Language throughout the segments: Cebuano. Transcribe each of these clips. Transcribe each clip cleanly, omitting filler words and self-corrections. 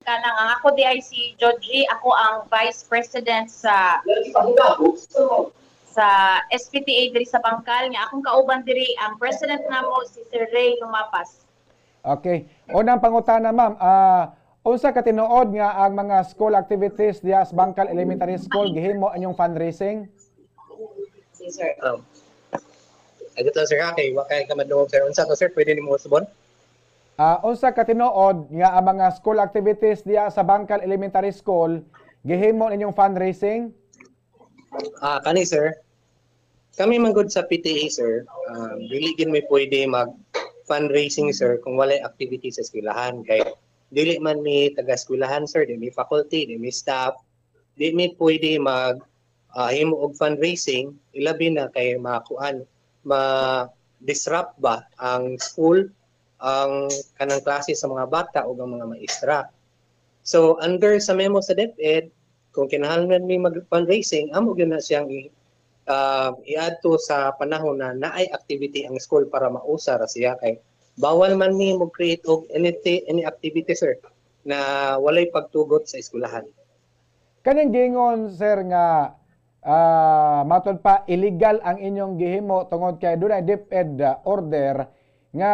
Kanang ang ako di ay si Joji, ako ang Vice President sa SPTA diri sa Bangkal nga akong kauban diri ang President namo, si Sir Ray Lumapas. Okay. Unang pangutana, ma'am, unsa ka tinuod nga ang mga school activities diha sa Bangkal Elementary School gihimo inyong fundraising? Si Sir. Agad lang, sir, ha, kay wa kay ka madungog, sir. Unsa to, sir? Pwede nimo usbon? Unsa ka tinuod nga ang mga school activities diha sa Bangkal Elementary School gihimo inyong fundraising? Kani, sir. Kami man gud sa PTA, sir. Dili gid mi pwede mag fundraising, sir, kung walay activity sa eskwelahan kay dili man mi taga eskwelahan, sir, di mi faculty, di mi staff, di mi pwede mag himo og fundraising, ilabi na kay makuan, ma disrupt ba ang school, ang kanang klase sa mga bata o ang mga maestra. So under sa memo sa DepEd, kung kinahanglan mi mag fundraising, amo gyud na siyang i-add to sa panahon na naay activity ang school para mausa ra siya, kay bawal man mi mo create og any activity, sir, na walay pagtugot sa eskwelahan. Kaning giingon, sir, nga matod pa illegal ang inyong gihimo tungod kay dunay DepEd order nga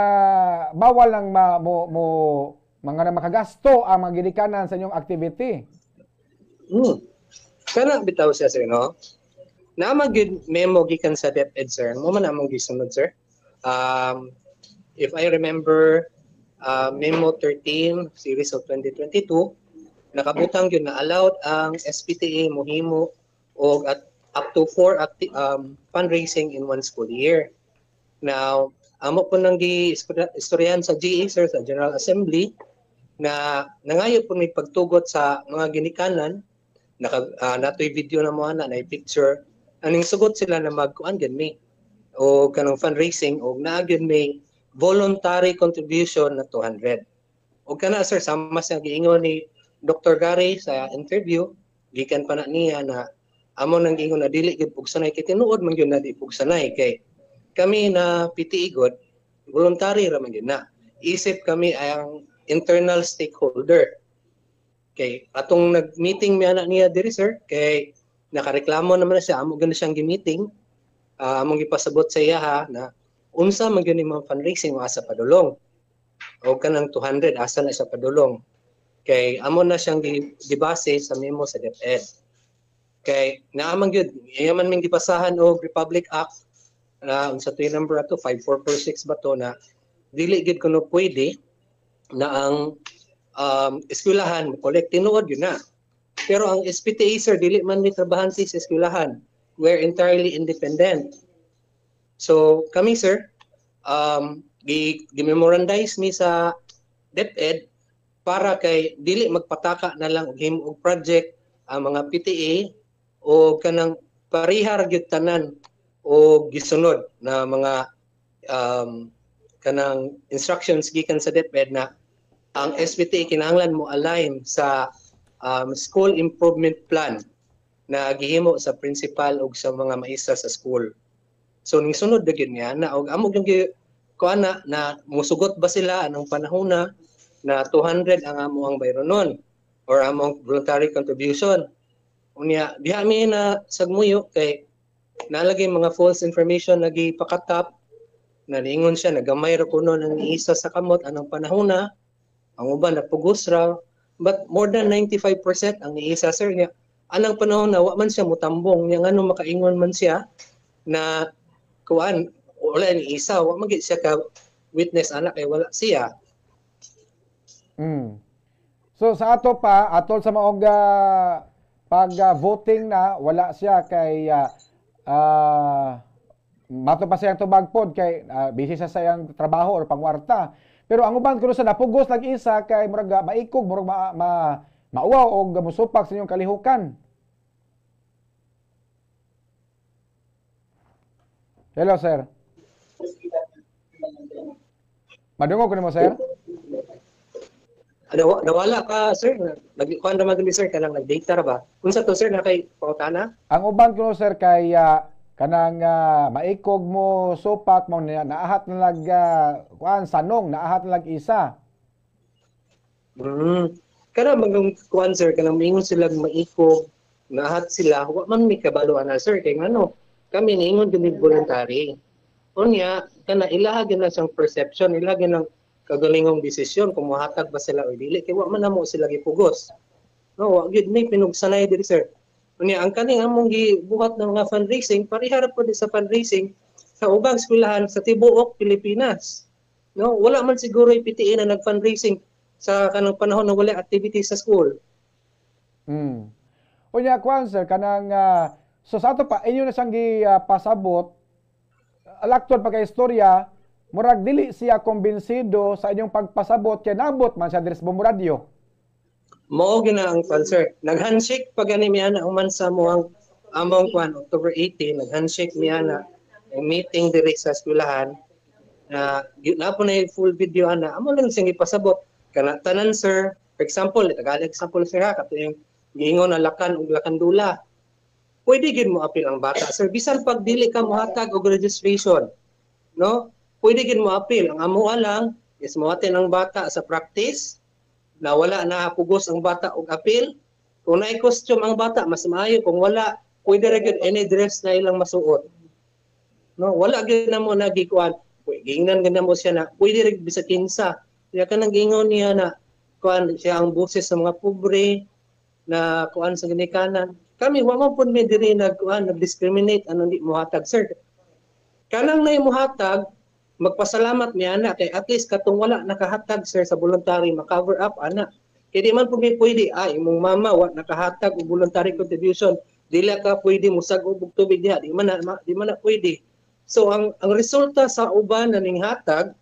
bawal lang ma, mo, mo mga na makagasto ang mga gidikanan sa inyong activity. Kana bitaw siya, sir, no? Naa gyud memo gikan sa DepEd, sir. Mo man among gisunod, sir. If I remember, memo 13 series of 2022, nakabutang gyud na allowed ang SPTA mohimo og at up to four fundraising in one school year. Now, amo po nang gi istoryahan sa GA, sir, sa General Assembly, na nangayo po may pagtugot sa mga ginikanan. Naka natoy video na mo ana, na picture aning sugot sila na magkuan gyud mi o kanang fundraising og naa gyud may voluntary contribution na 200. Og kana, sir, sama sa giingon ni Dr. Gary sa interview gikan pa na niya na amo nang giingon na dili gyud pugsanay, kay tinuod man gyud na di pugsanay, kay kami na PTA god, voluntary ra man gyud na. Isip kami ang internal stakeholder, kay atong nag-meeting mi ana niya diri, sir, kay nakareklamo naman na siya, amo gyud na siyang gi-meeting, among gipasabot sa iya ha na unsa man gyud ni mga fundraising, asa padulong o kanang 200, asa na siya padulong, kay amo na siyang gibase sa memo sa DepEd, kay naa man gyud iya man ming gipasahan og Republic Act na unsa to yung number ato, 5446 ba to, na dili gyud kuno pwede na ang eskwelahan mo collect. Tinuod yun na, pero ang SPTA, sir, dili man mi trabahante sa eskwelahan. We're entirely independent. So kami, sir, gi-memorandize mi sa DepEd para kay dili magpataka na lang og himo og project ang mga PTA o kanang pareha ra gyud tanan o gisunod na mga kanang instructions gikan sa DepEd na ang SPTA kinahanglan mo align sa school improvement plan na gihimo sa principal ug sa mga maestra sa school. So ning sunod na gyud niya na og amo gyud kuan na, na musugot ba sila anong panahon na na 200 ang amo ang bayronon or among voluntary contribution. Unya diha mi na sagmuyo kay nalagay mga false information na gipakatap na niingon siya nagamay ra kuno nang isa sa kamot anong panahon na, ang uban napugos ra, but more than 95% ang niisa, sir. Niya anang panahon na wa man siya mutambong niya, ngano makaingon man siya na kuan, wala ni isa, wa man gid siya ka witness ana kay wala siya. So sa ato pa, atol sa maong pag voting na wala siya kay mato pa siyang tubag pod kay busy sa sayang trabaho or pangwarta. Pero ang uban kuno sa napugos lang isa kay murag maikog, murag mauwaw og musupak sa inyong kalihukan. Hello, sir. Madungog ko nimo, sir? Ano, nawala ka, sir. Nagkuan ra man gani, sir, kanang nag-data ra ba? Unsa to, sir, na kay pangutana? Ang uban kuno, sir, kay kanang maikog mo supak mo naahat na lag kuan sanong, naahat na lag isa. Kana mga kuan, sir, kanang moingon sila maikog, nahat sila, wa man mi kabalo ana, sir, kay ngano kami niingon gyud voluntary. Unya kana ilaha gyud na siyang perception, ilaha gyud ng kagalingong desisyon kung mohatag ba sila or dili, kay wa man namo sila gipugos. No, wa gyud may pinugsanay diri, sir. Unya ang kaning among gibuhat ng mga fundraising, pareha ra pud sa fundraising sa ubang eskwelahan sa tibuok Pilipinas. No, wala man siguro PTA na nag-fundraising sa kanang panahon na wala activity sa school. Unya kuan, sir, kanang so sa ato pa inyo na siyang gipasabot, laktod pa kay istorya, murag dili siya kumbinsido sa inyong pagpasabot kay nabot man siya diri sa Bombo Radyo. Mao gina ang kwan, sir. Nag-handshake pa gani mi ana human sa mo among kwan October 18, nag-handshake mi ana, ang meeting diri sa eskwelahan na na po na full video ana. Amo lang siyang ipasabot kana tanan, sir. For example, Tagalog example, sir, ha, kato yung giingon na Lakan ug Lakandula. Pwede gid mo apil ang bata, sir, bisan pag dili ka mohatag og registration, no? Pwede gid mo apil. Ang amo lang is moatin ang bata sa practice na wala na pugos ang bata og apil. Kung naay costume ang bata, mas maayo. Kung wala, pwede ra gyud any dress na ilang masuot. No, wala gyud na mo nagikuan. Giingnan gyud mo siya na pwede ra bisag kinsa. Kaya kanang giingon niya na kuan siya ang boses sa mga pobre na kuan sa ginikanan. Kami wa man pud mi diri nagkuan, nag-discriminate ano di mohatag, sir. Kanang nay mohatag, magpasalamat mi ana kay at least katong wala nakahatag, sir, sa voluntary ma-cover up ana. Kay di man pud mi pwede, imong mama wa nakahatag og voluntary contribution, dili ka pwede musag-ob og tubig diha, di man na pwede. So ang resulta sa uban na ning hatag,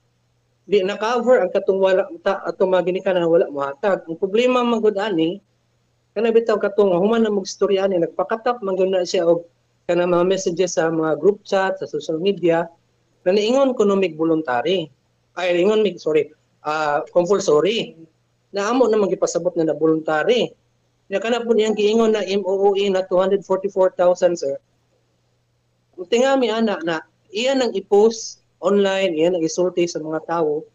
di na cover ang katong wala ta, atong mga ginikanan na wala mohatag. Ang problema man gud ani, kana bitaw katong human na magstorya ani, nagpakatap man gud na siya og kana mga messages sa mga group chat sa social media na niingon kuno mig voluntary. Ay, ingon mig, sorry, compulsory. Na amo na magipasabot na na voluntary. Ya kana po niyang giingon na MOOE na 244,000, sir. Tingami ana na iyan ang i-post online, iyan ang isulti sa mga tao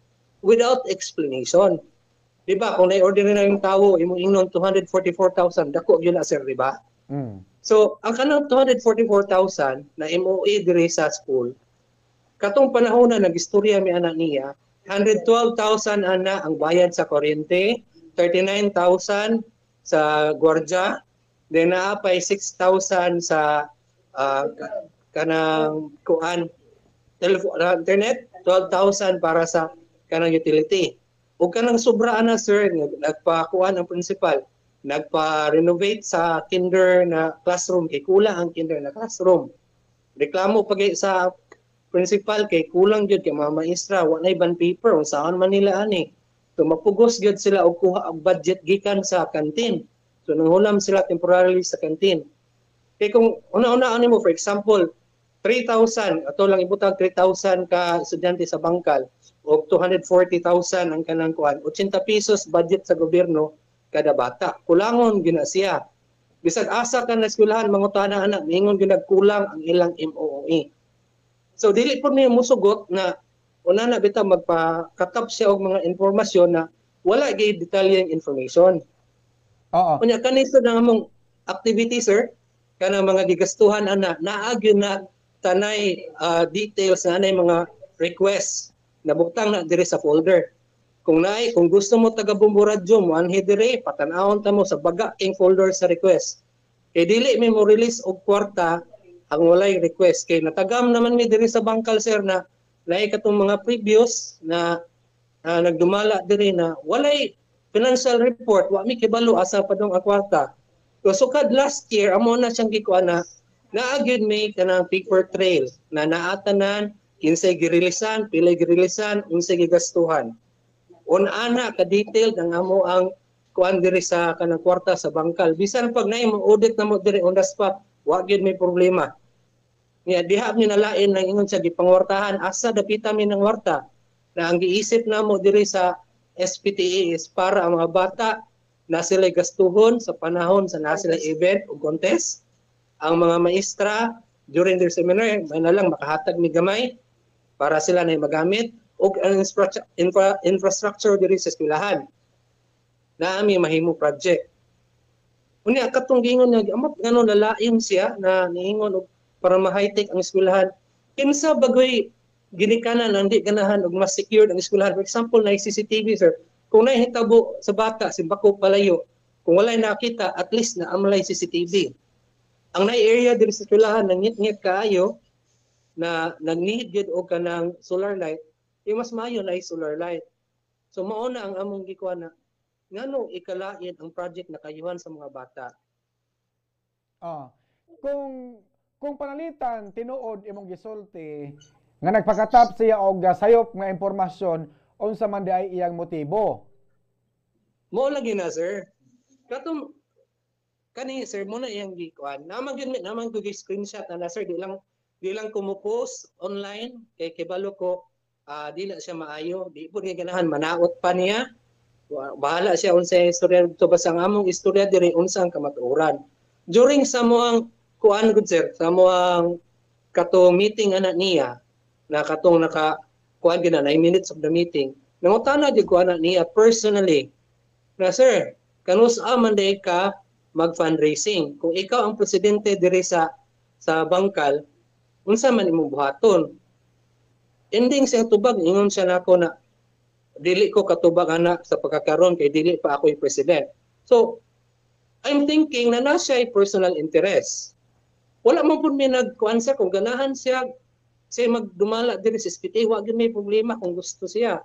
without explanation. Di ba? Kung na-order na yung tao, imong ingnon 244,000, dako yun na, sir, di ba? So, ang kanang 244,000 na MOOE diri sa school, katong panahon na nag-istorya mi ana niya, 112,000 ana ang bayad sa kuryente, 39,000 sa gwardya, then naa pay 6,000 sa kanang kuan telephone, internet, 12,000 para sa kanang utility. Ug kanang sobra ana, sir, nagpakuan ang principal, nagpa-renovate sa kinder na classroom kay kulang ang kinder na classroom. Reklamo pag sa principal kay kulang gyud kay mga maestra, wa nay bond paper, unsaon man nila ani. So mapugos gyud sila og kuha og budget gikan sa canteen. So nanghulam sila temporarily sa canteen. Kay kung una-una ani mo, for example, 3,000, ato lang ibutang 3,000 ka estudyante sa Bangkal og 240,000 ang kanang kuan, 80 pesos budget sa gobyerno kada bata. Kulangon gyud na siya. Bisag asa ka na eskwelahan mangutana ana, miingon gyud nagkulang ang ilang MOOE. So dili po niya musugot na una na bitaw magpakatap siya og mga impormasyon na wala gyud detalyeng information. Unya kanito na among activity, sir, kanang mga gigastuhan ana, naa gyud na tanay details na anay mga request na butang na diri sa folder. Kung naay, kung gusto mo taga Bombo Radyo mo anhi diri, patan-awon ta mo sa baga king folder sa request. Kay dili mi mo release og kwarta ang walay request, kay natagam naman mi diri sa Bangkal, sir, na naay katong mga previous na nagdumala diri na walay financial report, wa mi kibalo asa padong ang kwarta. So sukad last year amo na siyang gikuan na naa gyud may kanang paper trail na naatanan kinsay girilisan, pilay girilisan, unsay gigastuhan. Una ka detailed ang amo ang kuan diri sa kanang kwarta sa Bangkal. Bisan pag naay mo audit na mo diri on the spot, wa gyud may problema. Nya diha mi nalain nang ingon siya gipangwartahan, asa dapita mi ng warta na ang giisip namo diri sa SPTA is para ang mga bata na sila gastuhon sa panahon sa na sila event o contest. Ang mga maestra during their seminar, may na lang makahatag mi gamay para sila na magamit, o ang infrastructure diri sa eskwelahan. Naa mi mahimo project. Unya katong giingon niya, amot ngano lalaim siya na niingon og para ma-high-tech ang eskwelahan. Kinsa bagoy ginikanan ang di ganahan og mas secured ang eskwelahan? For example, na CCTV, sir. Kung nahitabo sa bata, simbako palayo, kung walay nakita, at least naa malay CCTV. Ang na area diri sa eskwelahan nangit-ngit kaayo na nag-need gyud og kanang solar light, eh mas maayo na solar light. So mao na ang among gikuha na ngano ikalain ang project na kayuhan sa mga bata. Ah. Kung panalitan tinuod imong gisulti nga nagpakatap siya og sayop nga impormasyon, unsa man di ay iyang motibo? Mao lagi na, sir. Katong kani, sir, mo na iyang gikuan. Naman gyud naman ko gi screenshot na, sir, di lang ko mo post online kay kibalo ko di na siya maayo, di pud niya ganahan manaot pa niya. Bahala siya unsa istorya dito, basta ang among istorya diri unsa ang kamatuoran. During sa moang kuan gud, sir, sa moang katong meeting ana niya na katong naka kuan gina 9 minutes of the meeting. Nangutana jud ko ana niya personally na, "Sir, kanus-a man day ka mag-fundraising? Kung ikaw ang presidente diri sa Bangkal, unsa man imong buhaton?" Ending siyang tubag, ingon siya nako na dili ko katubag ana sa pagkakaron kay dili pa ako yung president. So, I'm thinking na na siya personal interest. Wala man pud mi nagkuan siya. Kung ganahan siya siya magdumala diri sa SPTA, wa gyud may problema kung gusto siya.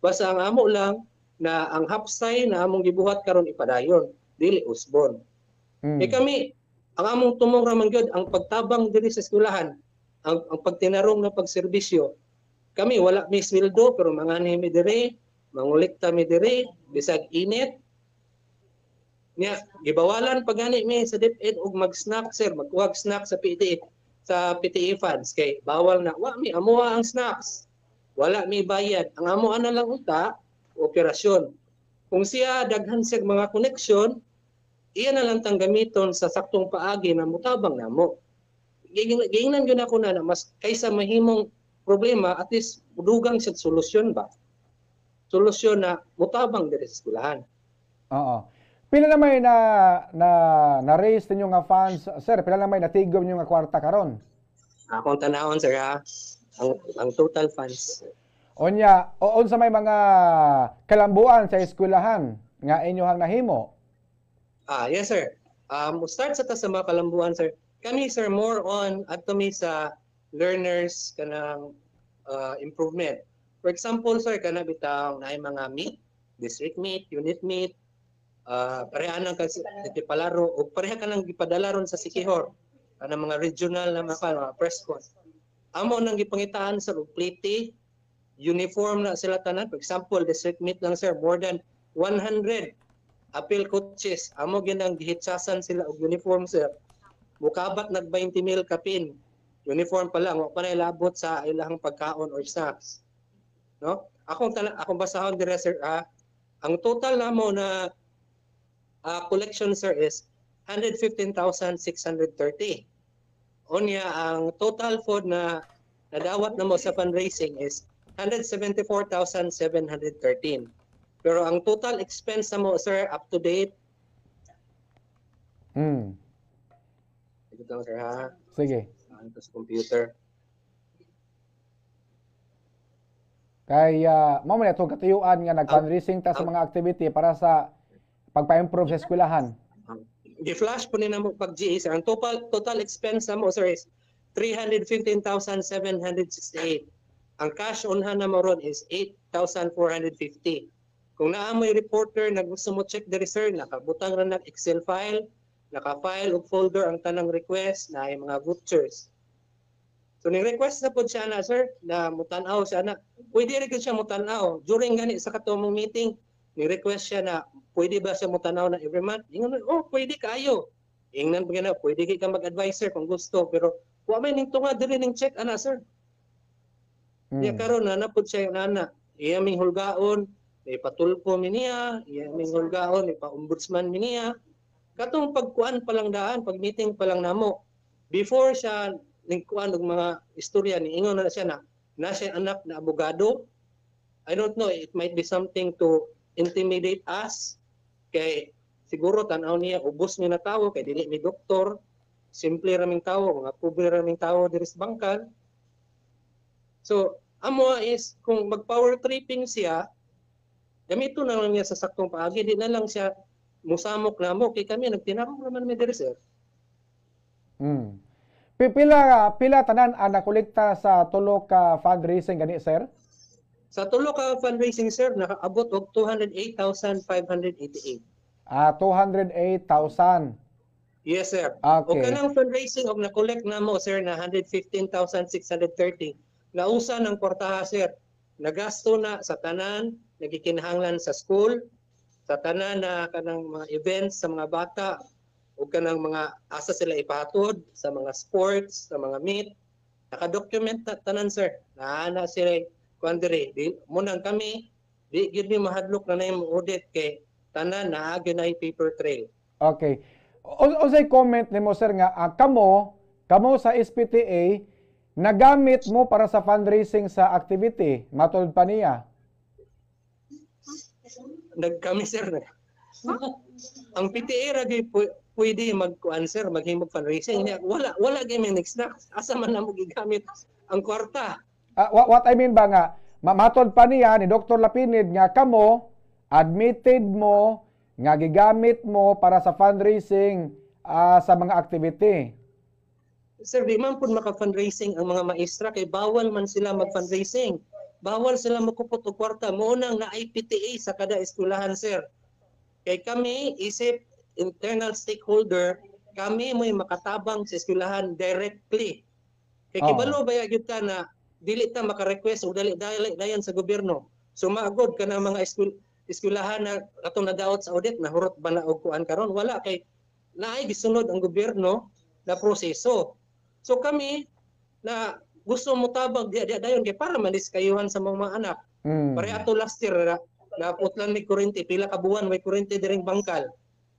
Basta ang amo lang na ang hapsay na among gibuhat karon ipadayon, dili usbon. Eh kami, ang among tumong ra man gyud ang pagtabang diri sa eskwelahan, ang pagtinarong na pagserbisyo. Kami wala mi sweldo pero manganhi mi diri, mangolekta mi diri bisag init. Nya gibawalan pa gani mi sa DepEd og mag-snack, sir, magkuhag snack sa PTA funds kay bawal na. Wa mi, amoa ang snacks. Wala mi bayad. Ang amo na lang unta operasyon. Kung siya daghan siya mga connection, iya na lang tang gamiton sa saktong paagi na mutabang namo. Giingnan gyud ako na mas kaysa mahimong problema, at least dugang siya solusyon ba? Solusyon na mutabang diri sa eskwelahan. Oo. Pila na may na na na raise ninyo nga funds, sir? Pila na may natigom ninyo nga kwarta karon? Akong tanawon, sir, ha. Ang total funds. Onya, o unsa may mga kalambuan sa eskwelahan nga inyohang nahimo? Ah, yes, sir. Start sa ta sa mga kalambuan, sir. Kami, sir, more on adto mi sa learners kanang improvement. For example, sir, kana bitaw naay mga meet, district meet, unit meet, pareha nang kasi palaro o pareha ka nang gipadala ron sa Siquijor kanang mga regional na mga press con. Amo nang gipangitaan sa og plate, uniform na sila tanan. For example, district meet lang, sir, more than 100 appeal coaches. Amo ginang gihitsasan sila og uniform, sir. Mukabat nag 20 mil kapin. Uniform pa lang, wa pa na ilabot sa ilahang pagkaon or snacks. No? Akong basahon dire, sir, ah, ang total namo na collection, sir, is 115,630. Unya ang total food na nadawat namo sa fundraising is 174,713. Pero ang total expense namo, sir, up to date, ito lang, sir, ha. Sige. Ano to sa computer. Kay mao man atong katuyuan nga nag-fundraising ta sa mga activity para sa pagpa-improve sa eskwelahan. Gi-flash po ni namo pag GA, sir. Ang total expense namo, sir, is 315,768. Ang cash on hand namo ron is 8,450. Kung naa mo'y reporter na gusto mo check diri, sir, nakabutang ra nag Excel file, naka-file og folder ang tanang request na ay mga vouchers. So ning request na pod siya na, sir, na mutan-aw siya na. Pwede rin siya mutan-aw. During gani sa katong meeting, ni request siya na pwede ba siya mutan-aw na every month? Ingon, "Oh, pwede kayo." Ingnan pa na, "Pwede kay ka mag-advisor kung gusto," pero wa may ning tunga diri ning check ana, sir. Niya karon na napud siya yung nana. Iya ming hulgaon, may patulpo mi niya, iya ming hulgaon, may pa-ombudsman mi niya. Katong pagkuan pa lang daan, pag meeting pa lang namo. Before siya ning kuan og mga istorya ni ingon na siya na na siya anak na abogado. I don't know, it might be something to intimidate us. Kay siguro tan-aw niya ubos mi na tawo kay dili mi doktor, simple raming tawo, mga pobre raming tawo diri sa Bangkal. So, amo is kung mag-power tripping siya, gamito na lang niya sa saktong paagi, di na lang siya musamok namo kay kami nagtinarong naman mi diri, sir. Pila tanan ang nakolekta sa tulo ka fundraising gani, sir? Sa tulo ka fundraising, sir, nakaabot og 208,588. Ah, 208,000. Yes, sir. O kanang fundraising og na-collect namo, sir, na 115,630. Nausa ng kwartaha, sir. Nagasto na sa tanan nagikinahanglan sa school, sa tanan na kanang mga events sa mga bata o kanang mga asa sila ipahatod sa mga sports, sa mga meet. Naka-document na tanan, sir. Naana sila kuan diri. Di munang kami di gyud mi mahadlok na na audit kay tanan naa gyud na paper trail. Okay. Unsay comment nimo, sir, nga kamo kamo sa SPTA nagamit mo para sa fundraising sa activity matod pa niya? Nagkami, sir. Ang PTA ra gyud pwede magkuan, sir, maghimog fundraising niya. Wala wala gyud may next na. Asa man namo gigamit ang kwarta? What I mean ba nga matod pa niya ni Dr. Lapinid nga kamo admitted mo nga gigamit mo para sa fundraising sa mga activity. Sir, di man pud maka-fundraising ang mga maestra kay bawal man sila mag-fundraising. Bawal sila makupot og kwarta. Mao nang naay PTA sa kada eskwelahan, sir. Kay kami isip internal stakeholder, kami mo'y makatabang sa eskwelahan directly. Kay kibalo ba gyud ka na dili ta maka-request og dali dali dayon sa gobyerno. Sumagod ka na mga eskwelahan na atong nadaot sa audit, nahurot ba na og kuan karon? Wala, kay naay gisunod ang gobyerno na proseso. So kami na gusto mo tabag diya diya dayon kay para manis kayuhan sa mga anak. Pare ato last year na naputlan mi kuryente, pila ka buwan may kuryente diring Bangkal.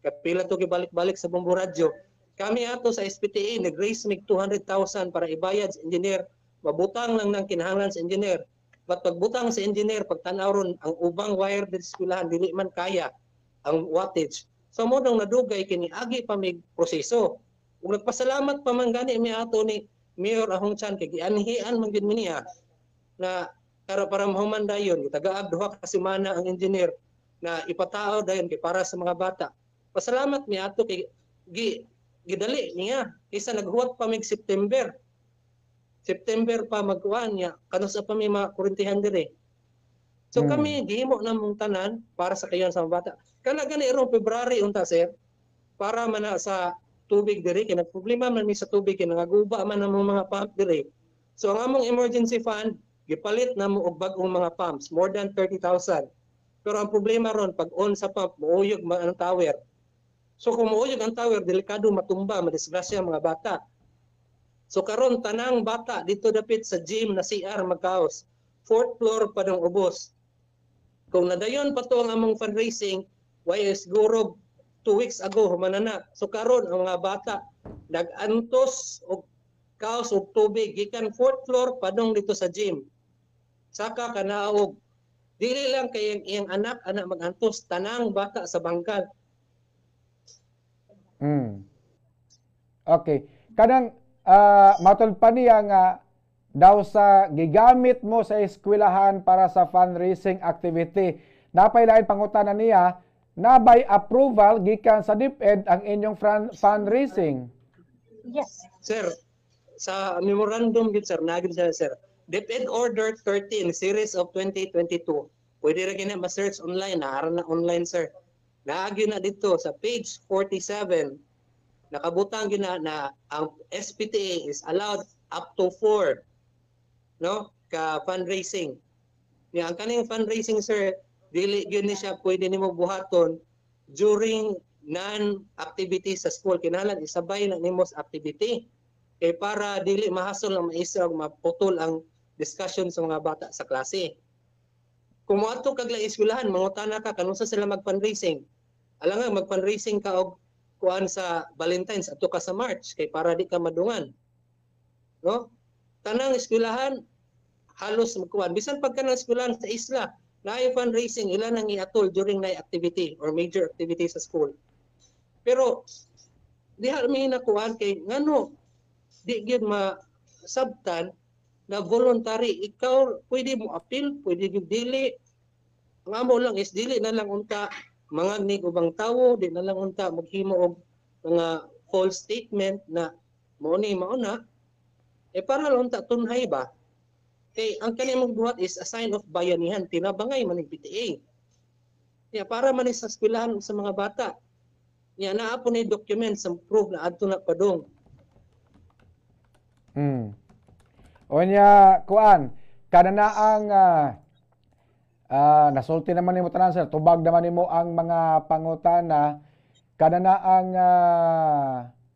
Kapila to gibalik-balik sa Bombo Radyo. Kami ato sa SPTA nag-raise mig 200,000 para ibayad sa engineer. Mabutang lang ng kinahanglan sa engineer. But pagbutang sa engineer, pagtan-aw ron ang ubang wire diri sa eskwelahan dili man kaya ang wattage. So mo nang nadugay kini agi pa mig proseso. Ug nagpasalamat pa man gani mi ato ni Mayor Ahong Chan kay gianhian man gyud mi niya na para mahuman dayon tagaab 2 ka semana ang engineer na ipatao dayon kay para sa mga bata. Pasalamat mi ato kay gi gidali niya kaysa naghuwat pa mig September. September pa magkuan niya kanus-a pa mi makurintihan dire. So kami gihimo namong tanan para sa kayon sa mga bata. Kana gani irong February unta, sir, para man na sa tubig diri kay nagproblema man mi sa tubig kay nangaguba man ang mga pump diri. So ang among emergency fund gipalit namo og bag-ong mga pumps, more than 30,000. Pero ang problema ron, pag on sa pump muuyog man ang tower. So kung muuyog ang tower, delikado matumba, madisgrasya ang mga bata. So karon tanang bata dito dapit sa gym na CR magkaos. Fourth floor pa ng ubos. Kung nadayon pa to ang among fundraising, why siguro 2 weeks ago humana na. So karon ang mga bata nag-antos og kaos og tubig gikan fourth floor padong dito sa gym. Saka kanaog. Dili lang kay ang iyang anak anak magantos, tanang bata sa Bangkal. Okay. Kanang matod pa niya nga daw sa gigamit mo sa eskwelahan para sa fundraising activity. Napay lain pangutana niya, na by approval gikan sa DepEd ang inyong fundraising? Yes. Sir, sa memorandum gyud, sir, naa gyud sir. DepEd Order 13 series of 2022. Pwede ra kini ma-search online, naa na online, sir. Naa gyud na dito sa page 47. Nakabutang gyud na na ang SPTA is allowed up to 4, no, ka fundraising. Nya ang kaning fundraising, sir, dili gyud ni siya pwede nimo buhaton during non-activity sa school. Kinahanglan isabay na nimo sa activity. Kay para dili mahasol ang maestra ug maputol ang discussion sa mga bata sa klase. Kung moadto kag laing eskwelahan, mangutana ka kanunsa sila mag-fundraising. Alam nga mag-fundraising ka og kuan sa Valentine's, adto ka sa March kay para di ka madungan. No? Tanang eskwelahan halos magkuan. Bisan pagka ng eskwelahan sa isla, Naay fundraising, ila nang iatol during na activity or major activity sa school. Pero diha mi nakuan kay ngano di gyud masabtan na voluntary. Ikaw pwede mo appeal, pwede gyud dili. Ang amo lang is dili na lang unta mangagnig ubang tawo, di na lang unta maghimo og mga false statement na mao ni mao na, eh para lang unta tunhay ba. Kay ang kani mong buhat is a sign of bayanihan, tinabangay man ning PTA. Ya para man ni sa eskwelahan sa mga bata. Ya naa po ni document sa proof na adto na padung. Onya kuan, kada na ang nasulti naman nimo tanan, sir, tubag naman nimo ang mga pangutana. Kada na ang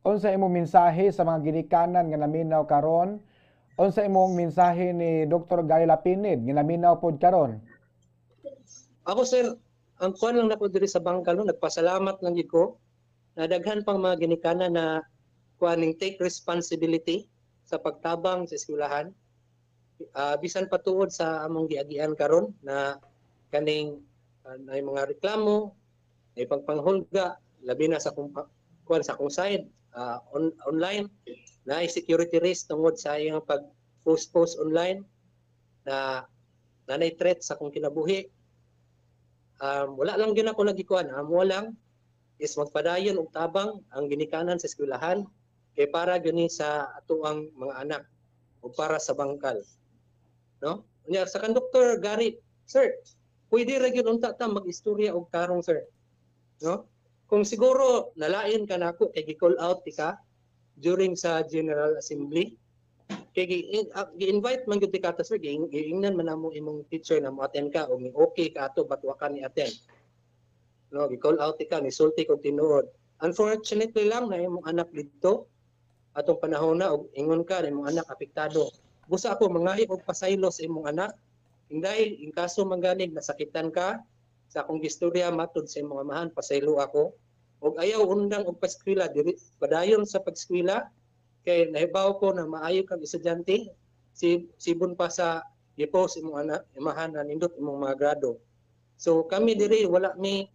unsa imong mensahe sa mga ginikanan nga naminaw karon? Unsa imong mensahe ni Dr. Gary Lapinid nga naminaw pod karon? Ako, sir, ang kuan lang nako diri sa Bangkal, no, nagpasalamat lang gid ko na daghan pang mga ginikanan na kuan ning take responsibility sa pagtabang sa eskwelahan. Bisan patuod sa among giagian karon na kaning na mga reklamo, na pagpanghulga, labi na sa kung kuan sa akong side online na security risk tungod sa iyang pag post post online na nanay threat sa akong kinabuhi. Wala lang gyud ako nagikuan, amo lang is magpadayon og tabang ang ginikanan sa eskwelahan kay para gyud ni sa atoang mga anak o para sa Bangkal, no? Unya sa kan Dr. Gary, sir, pwede ra gyud unta ta mag-istorya og tarong, sir, no? Kung siguro nalain ka nako kay gi-call out ti ka during sa General Assembly kay gi-invite man gyud ti ka ta, sir, giingnan man namo imong teacher na mo-attend ka o ni okay ka ato, but wa ka ni attend, no? Gi-call out ti ka, ni sulti kog tinuod. Unfortunately lang na imong anak didto atong panahon na og ingon ka na imong anak apektado. Busa ako mangayo og pasaylo sa imong anak. Inday in kaso mangganig nasakitan ka sa akong gistorya matud sa imong amahan, pasaylo ako og ayaw undang og paskwela diri, padayon sa pagskwela kay nahibaw ko na maayo kang estudyante, si sibon pa sa gipost imong anak imahan na nindot imong mga grado. So kami diri wala mi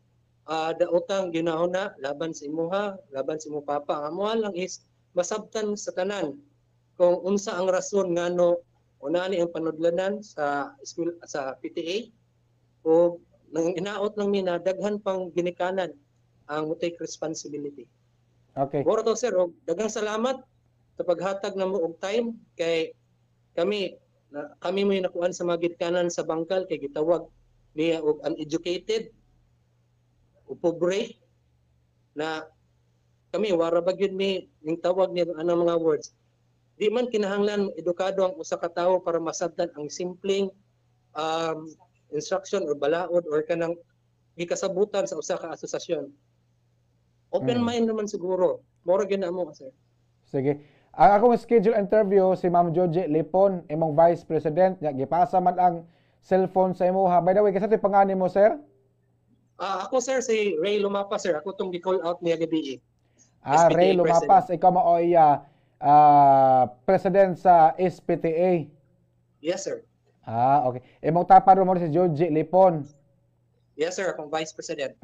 daotang ginahuna laban sa imuha, laban sa imong papa. Ang amuha lang is masabtan sa tanan kung unsa ang rason ngano unani ang panudlanan sa school, sa PTA, o nang inaot lang mi na daghan pang ginikanan ang mo take responsibility. Moro to, sir, og daghang salamat sa paghatag namo og time kay kami na, kami mo nakuan sa mga ginikanan sa Bangkal kay gitawag niya og uneducated o pobre na kami wara ba gyud mi ning tawag niya anang mga words. Di man kinahanglan edukado ang usa ka tawo para masabtan ang simpleng instruction or balaod or kanang gikasabutan sa usa ka asosasyon. Open mind naman siguro. Moro gyud na mo, sir. Sige. Ang akong schedule interview si Ma'am Joje Lipon, imong Vice President, nya gipasa man ang cellphone sa imuha. By the way, kinsa to'y pangalan mo, sir? Ah, ako, sir, si Ray Lumapas, sir. Ako tong gi-call out niya gabi. Ah, SPTA. Ray Lumapas, ikaw maoy president sa SPTA. Yes, sir. Ah, okay. Imong tapad mo si Joje Lipon. Yes, sir, akong Vice President.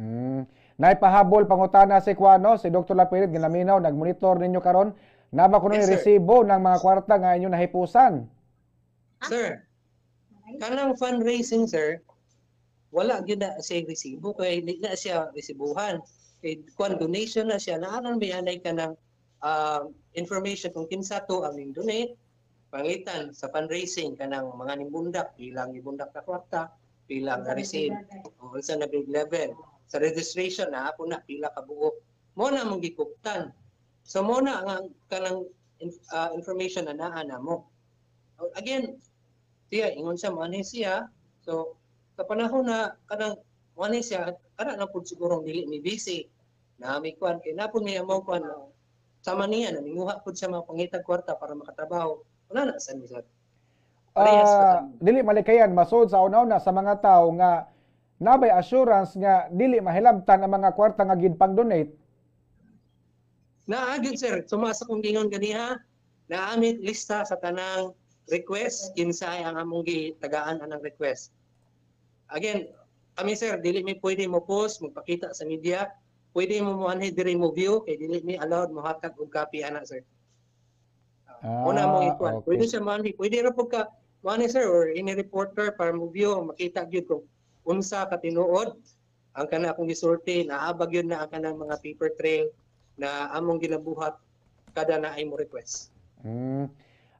Naipahabol pangutana si Kuano, si Dr. Lapirid ginaminaw, nagmonitor ninyo karon. Naba kuno Yes, sir. Resibo ng mga kwarta nga inyo nahipusan. Sir, kanang fundraising, sir, wala gyud na siya resibo kay di na siya resibuhan. Kay kuan donation na siya, naaran may anay ka ng information kung kinsa to ang ning donate. Pangitan sa fundraising kanang mga nimbundak, pilang gibundak na kwarta, pilang na receive, o unsa na grade level. Sa registration na ako na pila ka buok. Mo na mong gikuptan. So mo na ang kanang information na naa na mo. Again, siya ingon siya mo siya. So sa panahon na kanang mo siya, kana na pud siguro dili mi busy. Na mi kuan kay napud mi amo kuan sama niya na ninguha pud siya mga pangitag kwarta para makatrabaho. Wala na sa mi, sir. Parehas pa kami. Dili malikayan masud sa una-una sa mga tao nga nabay assurance nga dili mahilabtan ang mga kwarta nga gid pang donate. Naa gyud, sir, sumasa kong gingon ganiha, naa mi lista sa tanang request, kinsay ang among gitagaan anang request. Again, kami, sir, dili mi pwede mo post, magpakita sa media. Pwede mo moanhi diri mo view kay dili mi allowed mohatag og copy ana, sir. Una mo ikuan. Pwede siya moanhi, pwede ra pud ka moanhi, sir, or any reporter para mo view, makita gyud kung unsa ka tinuod ang kana akong gisulti, naabag yun na ang kanang mga paper trail na among ginabuhat kada na ay mo request.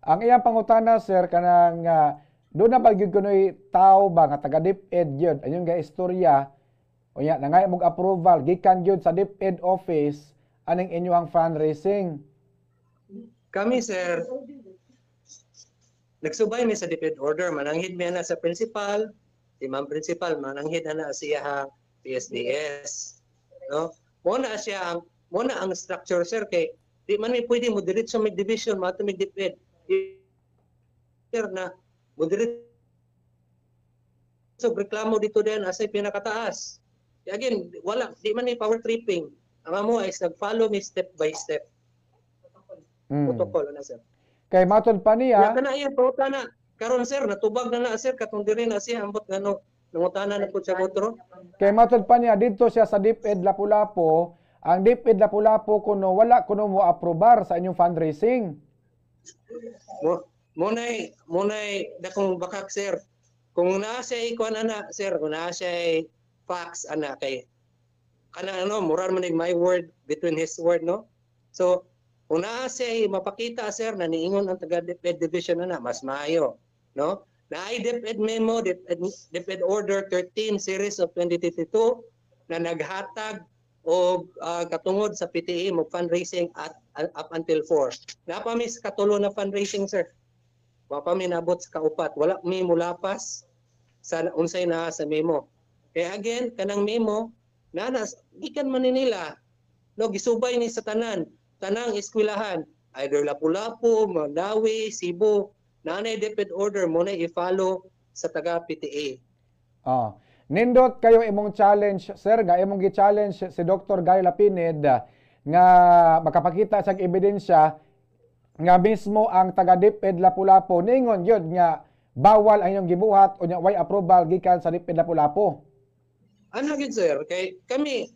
Ang iyang pangutana, sir, kanang doon na ba gyud kunoy tao ba nga taga DepEd gyud ayong ga istorya unya nangay mog approval gikan gyud sa DepEd office aning inyong fundraising? Kami, sir, nagsubay mi sa DepEd order, mananghid mi na sa principal, si ma'am principal mananghid na na siya ha PSDS. No? Mo na ang structure, sir, kay di man mi pwede mo diretso mig division mato mig DepEd. Sir, na mo diretso reklamo dito din asay pinakataas. Again, wala di man mi power tripping. Ang amo is nag-follow mi step by step. Protocol na, sir. Kay matod pa niya Ya kana iya na. Karon, sir, natubag na na, sir, katong diri na siya ambot ngano nangutana na pud siya otro. Kay matod pa niya dito siya sa DepEd Lapu-Lapu, ang DepEd Lapu-Lapu kuno wala kuno mo aprobar sa inyong fundraising. Mo munay dakong bakak, sir. Kung naa siya ikuan ana, sir, kung naa siya facts ana kay kana ano, moral man my word between his word, no? So kung naa siya mapakita, sir, na niingon ang taga DepEd division ana, mas maayo, no? Naay DepEd memo, DepEd Order 13 series of 2022 na naghatag og katungod sa PTA mo fundraising at up until 4. Napa mi sa katulo na fundraising, sir. Wa pa mi nabot sa kaupat. Wala mi mulapas sa unsay naa sa memo. Kaya again, kanang memo na gikan man ni nila. No, gisubay ni sa tanan, tanang eskwelahan, either Lapu-Lapu, Mandaue, Cebu, naanay DepEd order mo na i-follow sa taga PTA. Oh. Nindot kayo imong challenge, sir, nga imong gi-challenge si Dr. Guy Lapinid nga makapakita sa ebidensya nga mismo ang taga DepEd Lapu-Lapu ningon gyud nga bawal ang inyong gibuhat o nya way approval gikan sa DepEd Lapu-Lapu. Ano gyud, sir, kay kami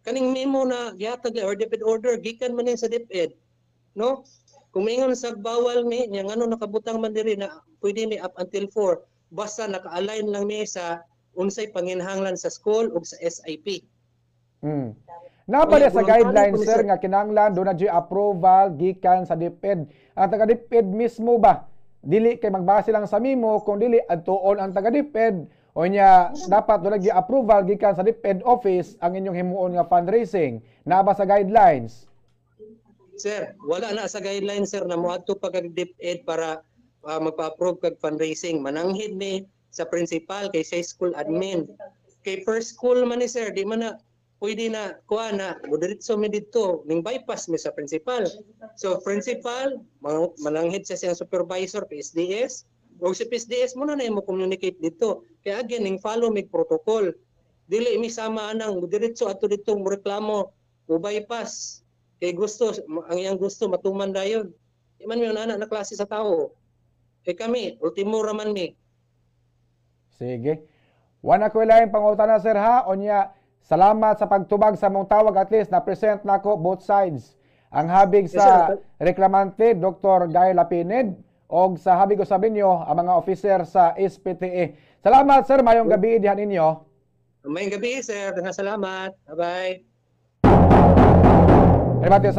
kaning memo na gihatag or DepEd order gikan man ni sa DepEd, no? Kung mingon sa bawal mi nya, ngano nakabutang man diri na pwede mi up until 4 basta naka-align lang mi sa unsay panginhanglan sa school ug sa SIP? Naa ba Uy, sa voluntary guidelines po ni sir sir. Nga kinahanglan do na dyo'y approval gikan sa DepEd? Ang taga DepEd mismo ba dili kay magbase lang sa memo, kung dili adtuon ang taga DepEd o nya dapat do na gyud approval gikan sa DepEd office ang inyong himuon nga fundraising? Naa ba sa guidelines? Sir, wala na sa guidelines, sir, na moadto pa kag DepEd para magpa-approve kag fundraising. Mananghid ni sa principal kay sa school admin. Kay first school man ni, sir, di man na pwede na kuha na mo diretso mi didto ning bypass mi sa principal. So principal mananghid sa siyang supervisor PSDS o si PSDS mo na mo communicate dito. Kaya again ning follow mig protocol. Dili mi sama anang diretso ato dito mo reklamo mo bypass. Kay gusto ang iyang gusto matuman dayon. Di man mi ana na klase sa tao. Eh kami, ultimo raman mi. Sige. Wala ko laing pangutana, sir, ha. Onya, salamat sa pagtubag sa mong tawag. At least na-present nako both sides. Ang habig Yes, sa sir. reklamante, Dr. Guy Lapinid, og sa habig usab ninyo ang mga officer sa SPTA. Salamat, sir, mayong gabi dihan ninyo. Maayong gabi, sir. Daghang salamat. Bye-bye. Salamat.